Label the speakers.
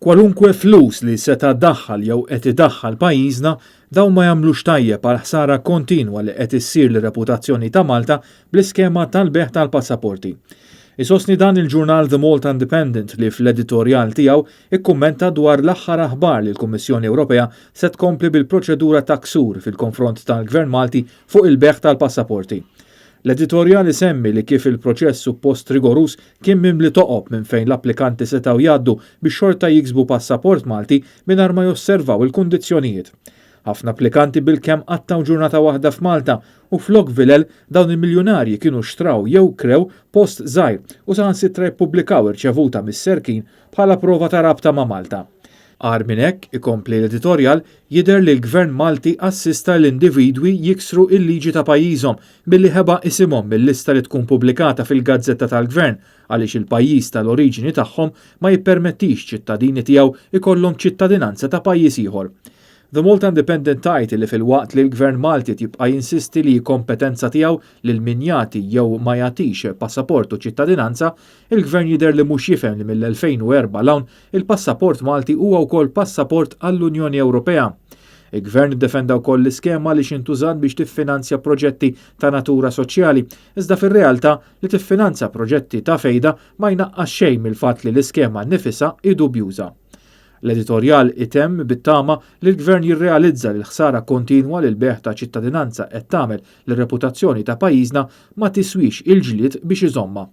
Speaker 1: Kwalunkwe flus li seta' daħħal jew qed idaħħal pajjiżna, dawn ma jagħmlux tajjeb għall-ħsara kontinwa li qed issir lir-reputazzjoni ta' Malta bl-iskema tal-bejgħ tal-passaporti. Isostni dan il-ġurnal The Malta Independent li fl-editorjal tiegħu ikkummenta dwar l-aħħar aħbar li l-Kummissjoni Ewropea se tkompli bil-proċedura ta' ksur fil-konfront tal-Gvern Malti fuq il-bejgħ tal-passaporti. L-editorjal isemmi li kif il-proċess suppost rigoruż kien mimli toqob minn fejn l-applikanti setgħu jgħaddu biex xorta jiksbu passaport Malti mingħajr ma josservaw il-kundizzjonijiet. Ħafna applikanti bilkemm qattgħu ġurnata waħda f'Malta u flok vilel dawn il-miljunarji kienu xtraw jew krew post żgħir u saħansitra jippubblikaw irċevuta mis-Serkin bħala prova ta' rabta ma' Malta. Agħar minn hekk, ikompli l-editorjal, jidher li l-Gvern Malti assista l-individwi jiksru il-liġi ta' pajjiżhom billi ħeba isimhom mill-lista li tkun pubblikata fil-Gazzetta tal-Gvern għaliex il-pajjiż tal-oriġini tagħhom ma jippermettix ċittadini tiegħu ikollhom ċittadinanza ta' pajjiż ieħor. The Malta Independent tgħid li filwaqt li l-Gvern Malti jibqa' jinsisti li kompetenza tiegħu lil min jagħti jew ma jagħtix passaport u ċittadinanza, il-Gvern jidher li mhux jifhem li mill-2004 'l hawn il-passaport Malti huwa wkoll passaport għall-Unjoni Ewropea. Il-Gvern iddefenda wkoll l-iskema li xintużat biex tiffinanzja proġetti ta' natura soċjali, iżda fir-realtà li tiffinanzja proġetti ta' fejda ma jnaqqas xejn mill-fatt li l-iskema nifisha hi dubjuża. L-editorjal itemm bit-tama li l-Gvern jirrealizza li l-ħsara kontinwa li l-bejgħ ta' ċittadinanza qed tagħmel lir-reputazzjoni ta' pajjiżna ma tiswix il-ġlied biex iżomma.